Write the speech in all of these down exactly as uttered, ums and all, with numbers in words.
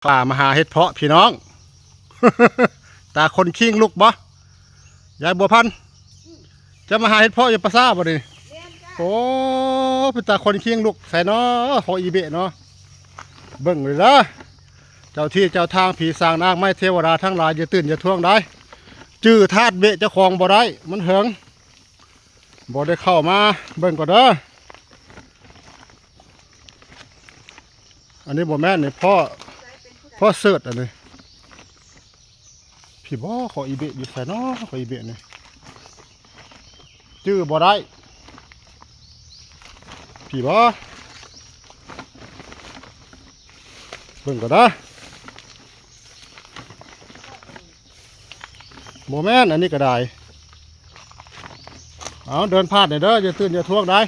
ป่ามาหาเห็ดเพาะพี่น้อง ตาคนคิงลุกบ่ ยายบัวพันธุ์ จะมาหาเห็ดเพาะอยู่ป่าช้าบ่นี่ แม่นจ้ะ โอ้ เป็นตาคนคิงลุกใส่เนาะ ของอีเบะเนาะ เบิ่งเลยเด้อ เจ้าที่เจ้าทางผีสางนางไม้เทวดาทั้งหลาย อย่าตื่นอย่าทวงได้ จื้อธาตุเบะเจ้าของบ่ได้ มันเหิง บ่ได้เข้ามา เบิ่งก่อนเด้อ อันนี้บ่แม่นนี่ พ่อ พ่อเสิร์ชอันนี้ พี่บ่ ของอีเบะอยู่ไสเนาะ ของอีเบะนี่ จื้อบ่ได้ พี่บ่ เบิ่งก่อนนะ บ่แม่น อันนี้ก็ได้ เอาเดินผ่านหน่อยเด้อ อย่าตื่นอย่าทวงได้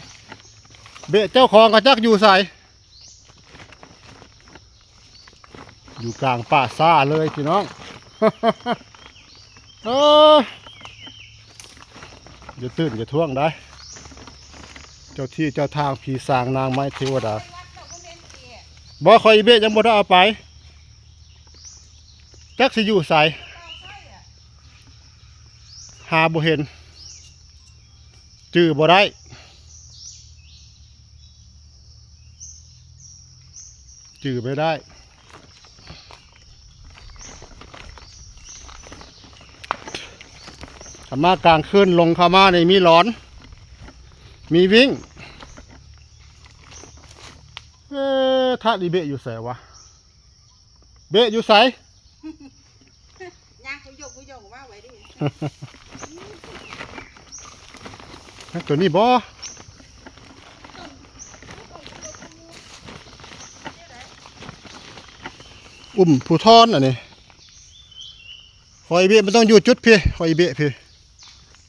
เบะเจ้าของก็จักอยู่ไส อยู่กลางป่าช้าเลยพี่น้อง เออ อย่าตื่นอย่าทวงได้ เจ้าที่เจ้าทางผีสางนางไม้เทวดา บ่ ของอีเบะยังบ่ได้เอาไป จักสิอยู่ไส หาบ่เห็น จื้อบ่ได้ จื้อไม่ได้ ถ้ามากลางคืนลงเข้ามานี่มีหลอน มีวิ่ง เอ๊ะ ธาตุอีเบะอยู่ไสวะ เบะอยู่ไส ย่างกูโยกกูโยกว่าไว้ดิ ตัวนี้บ่ อุ้มผู้ทอนอันนี้ หอยเบะมันต้องอยู่จุดพี่ หอยเบะพี่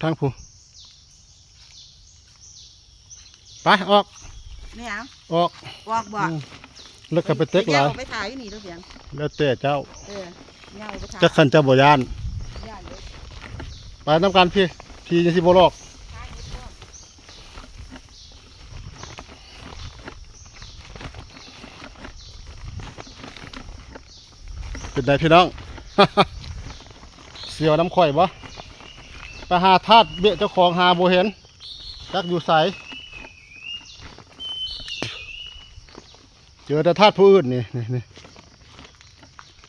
ทางผู้ ไป ออก ไม่เอา ออก ออกบ่ อืม แล้วก็ไปเต็กหลาย เดี๋ยวไปถ่ายอยู่นี่ตัวเสียง แล้วแต่เจ้า เออ ย่างไปถ่าย จักคันเจ้าบ่ย่าน ย่านเด้อ ไปนำกันพี่ พี่ยังสิบ่ลอก เป็นไดพี่น้อง เสียวน้ำข่อยบ่ ไปหาธาตุเบะเจ้าของหาบ่เห็น จักอยู่ไส เจอแต่ธาตุผู้อื่นนี่ นี่ นี่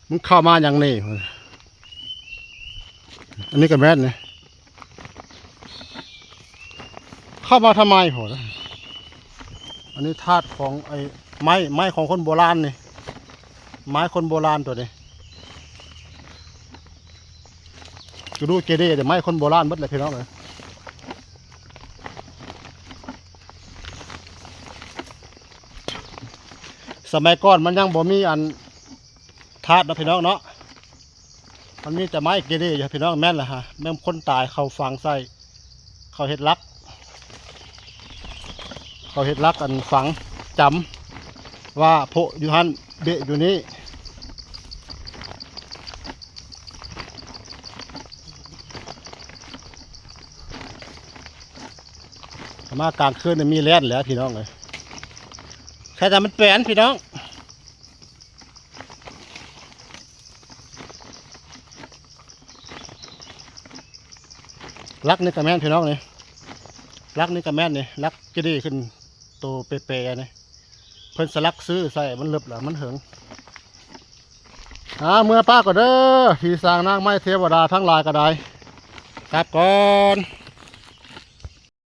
มันเข้ามาอย่างนี้ อันนี้ก็แม่นนี่ เข้ามาทำไมโห อันนี้ธาตุของไอ้ไม้ ไม้ของคนโบราณนี่ ไม้คนโบราณตัวนี้ กระดูกเจดีย์เดี๋ยวไม้คนโบราณหมดเลยพี่น้องเอ้ย สมัยก่อนมันยังบ่มีอันธาตุเนาะพี่น้องเนาะ มันมีแต่ไม้เจดีย์อยู่พี่น้อง แม่นละฮะ แม่นคนตายเขาฝังใส่ เขาเฮ็ดหลัก เขาเฮ็ดหลักอันฝังจำว่าโพะอยู่หั่น เบะอยู่นี่ มากลางคืนนี่มีแล่นแหล้วพี่น้องเอ้ย แค่แต่มันแปลนพี่น้อง หลักนี่ก็แม่นพี่น้องนี่ หลักนี่ก็แม่นนี่ หลักเจดีย์ขึ้นโตเปๆนี่ เพิ่นสลักซื้อใส่มันเลิบล่ะ มันเหิง อ่า เมือป้าก่อนเด้อ ผีสางนางไม้เทวดาทั้งหลายก็ได้ กลับก่อน